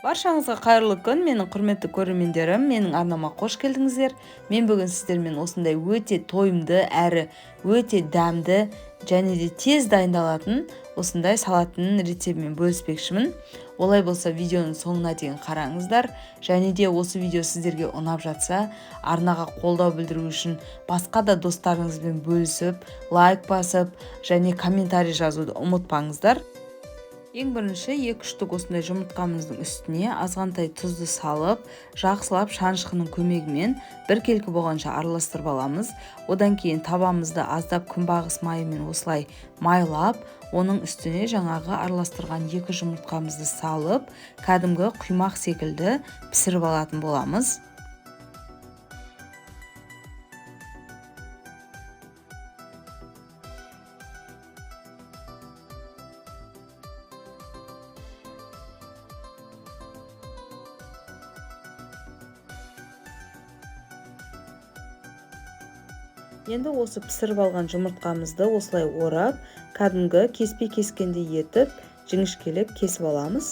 Баршаңызға қайырлы күн, менің құрметті көрермендерім, менің арнама қош келдіңіздер. Мен бүгін сіздермен осындай өте тойымды әрі өте дәмді және де тез дайындалатын осындай салаттың рецептімен бөліспекшімін. Олай болса видеоның соңына дейін қараңыздар. Және де осы видео сіздерге ұнап жатса, арнаға қолдау білдіру үшін басқа да достарыңызбен бөлісіп, лайк басып және комментарий жазуды ұмытпаңыздар. Ең бірінші 2 штук осындай жұмыртқамыздың үстіне азғантай тұзды салып, жақсылап шанышқының көмегімен біркелкі болғанша араластырып аламыз. Одан кейін табамызды аздап күнбағыс майымен осылай майлап, оның үстіне жаңағы араластырған 2 жұмыртқамызды салып, кәдімгі құймақ секілді пісіріп алатын боламыз. Енді осы пісіріп алған жұмыртқамызды осылай орап, кәдімгі кеспе кескендей етіп, жіңішкелеп кесіп аламыз.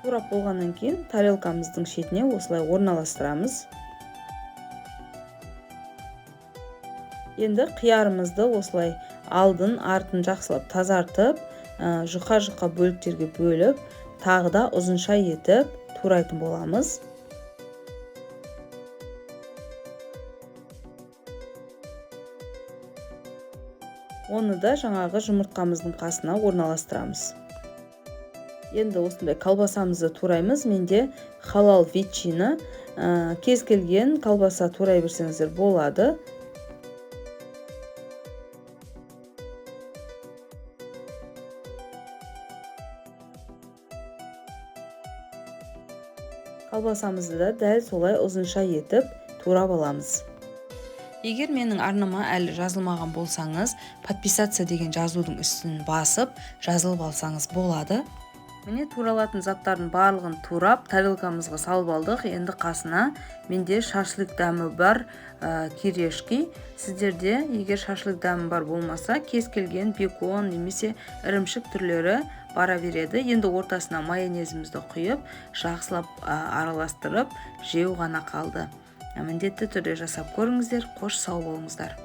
Турап болғаннан кейін тарелкамыздың шетіне осылай орналастырамыз. Енді қиярымызды осылай алдын, артын жақсылап тазартып, жұқа-жұқа бөліктерге бөліп, тағы да ұзынша етіп турайтын боламыз. Оны да жаңағы жұмыртқамыздың қасына орналастырамыз. Енді осындай колбасамызды тураймыз. Менде халал ветчина, кез келген колбаса турай берсеңіздер болады. Колбасамызды да дәл солай ұзынша етіп турап аламыз. Егер менің арнама әлі жазылмаған болсаңыз, подписаться деген жазудың үстін басып, жазылып алсаңыз болады. Міне туралатын заттардың барлығын турап, тарелкамызға салып алдық. Енді қасына менде шашлык дәмі бар, кирешки. Сіздерде егер шашлык дәмі бар болмаса, кез келген бекон немесе ірімшік түрлері бара береді. Енді ортасына майонезімізді құйып, жақсылап, араластырып, жеу ғана қалды. Міндетті түрде жасап көріңіздер. Қош сау болыңыздар.